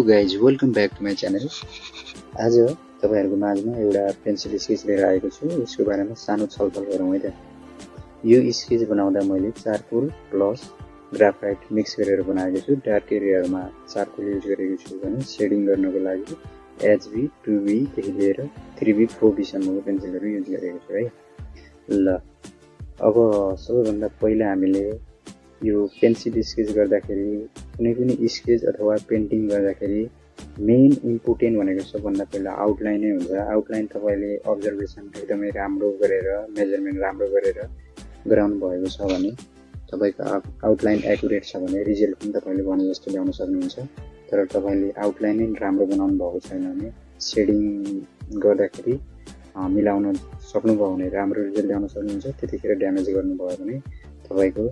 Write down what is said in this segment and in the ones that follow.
Guys welcome back to my channel. आज तपाईँहरूको माझमा एउटा पेन्सिल स्केच लिएर आएको छु। यसको बारेमा सानो छलफल गरौँ है त। यो स्केच बनाउँदा मैले चारकोल प्लस ग्राफाइट मिक्स गरेर बनाएको छु। डार्क एरियामा चारकोल युज गरेको छु भने सेडिङ गर्नको लागि HB 2B देखि लिएर 3B 4B सम्मको पेन्सिलहरू युज गरेको छु है। ल अब सबैभन्दा पहिला हामीले यो पेन्सिल स्केच गर्दाखेरि कुनै पनि स्केच अथवा पेन्टिङ गर्दाखेरि मेन इम्पोर्टेन्ट भनेको सबभन्दा पहिला आउटलाइन नै हुन्छ। आउटलाइन तपाईँले अब्जर्भेसन एकदमै राम्रो गरेर मेजरमेन्ट राम्रो गरेर गराउनु भएको छ भने तपाईँको आउटलाइन एकुरेट छ भने रिजल्ट पनि तपाईँले भने जस्तो ल्याउन सक्नुहुन्छ। तर तपाईँले आउटलाइन नै राम्रो बनाउनु भएको छैन भने सेडिङ गर्दाखेरि मिलाउन सक्नुभयो भने राम्रो रिजल्ट ल्याउन सक्नुहुन्छ। त्यतिखेर ड्यामेज गर्नुभयो भने तपाईँको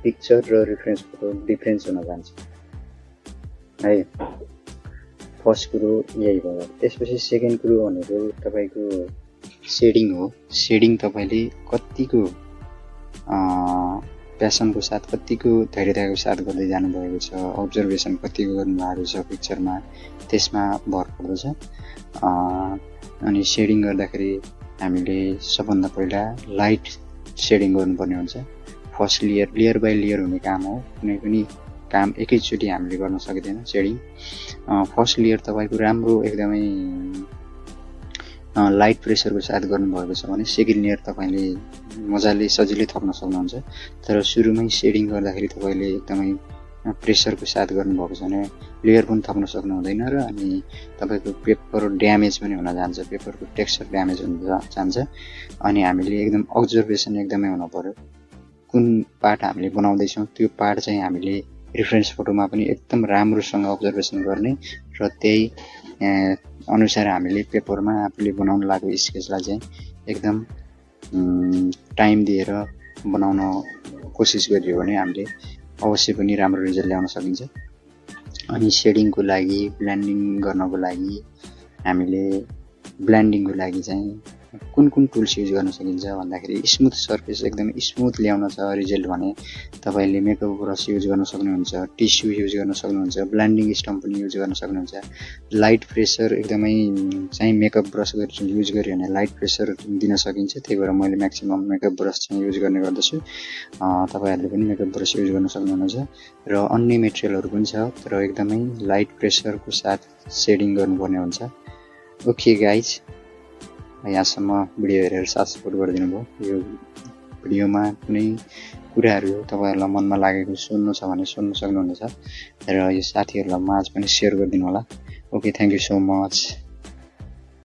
पिक्चर र रेफरेन्स फोटो डिफ्रेन्स हुन जान्छ है। फर्स्ट कुरो यही भयो। त्यसपछि सेकेन्ड कुरो भनेको तपाईँको सेडिङ हो। सेडिङ तपाईँले कतिको प्यासनको साथ कतिको धैर्यताको साथ गर्दै जानुभएको छ, अब्जर्भेसन कतिको गर्नुभएको छ पिक्चरमा, त्यसमा भर पर्दछ। अनि सेडिङ गर्दाखेरि हामीले सबभन्दा पहिला लाइट सेडिङ गर्नुपर्ने हुन्छ। फर्स्ट लेयर बाई लेयर हुने काम हो। कुनै पनि काम एकैचोटि हामीले गर्न सकिँदैन सेडिङ। फर्स्ट लेयर तपाईँको राम्रो एकदमै लाइट प्रेसरको साथ गर्नुभएको छ भने सेकेन्ड लेयर तपाईँले मजाले सजिलै थप्न सक्नुहुन्छ। तर सुरुमै सेडिङ गर्दाखेरि तपाईँले एकदमै प्रेसरको साथ गर्नुभएको छ भने लेयर पनि थप्न सक्नु हुँदैन र अनि तपाईँको पेपर ड्यामेज पनि हुन जान्छ, पेपरको टेक्सचर ड्यामेज हुन जान्छ। अनि हामीले एकदम अब्जर्भेसन एकदमै हुनु पर्यो। कुन पार्ट हामीले बनाउँदैछौँ त्यो पार्ट चाहिँ हामीले रेफरेन्स फोटोमा पनि एकदम राम्रोसँग अब्जर्भेसन गर्ने र त्यही अनुसार हामीले पेपरमा आफूले बनाउन लागेको स्केचलाई चाहिँ एकदम टाइम दिएर बनाउन कोसिस गरियो भने हामीले अवश्य पनि राम्रो रिजल्ट ल्याउन सकिन्छ। अनि सेडिङको लागि ब्लेन्डिङ गर्नको लागि हामीले ब्लेन्डिङको लागि चाहिँ कुन टुल्स युज गर्न सकिन्छ भन्दाखेरि स्मुथ सर्फेस एकदम स्मुथ ल्याउन छ रिजल्ट भने तपाईँले मेकअप ब्रस युज गर्न सक्नुहुन्छ, टिस्यु युज गर्न सक्नुहुन्छ, ब्लेन्डिङ स्टम्प पनि युज गर्न सक्नुहुन्छ। लाइट प्रेसर एकदमै चाहिँ मेकअप ब्रस युज गऱ्यो भने लाइट प्रेसर दिन सकिन्छ। त्यही भएर मैले म्याक्सिमम मेकअप ब्रस चाहिँ युज गर्ने गर्दछु। तपाईँहरूले पनि मेकअप ब्रस युज गर्न सक्नुहुन्छ र अन्य मेटेरियलहरू पनि छ, तर एकदमै लाइट प्रेसरको साथ सेडिङ गर्नुपर्ने हुन्छ। ओके गाइज, यहाँसम्म भिडियो हेरेर साथ सपोर्ट गरिदिनु भयो। यो भिडियोमा कुनै कुराहरू तपाईँहरूलाई मनमा लागेको सुन्नु छ भने सुन्न सक्नुहुनेछ र यो साथीहरूलाई माझ पनि सेयर गरिदिनु होला। Okay, thank you so much.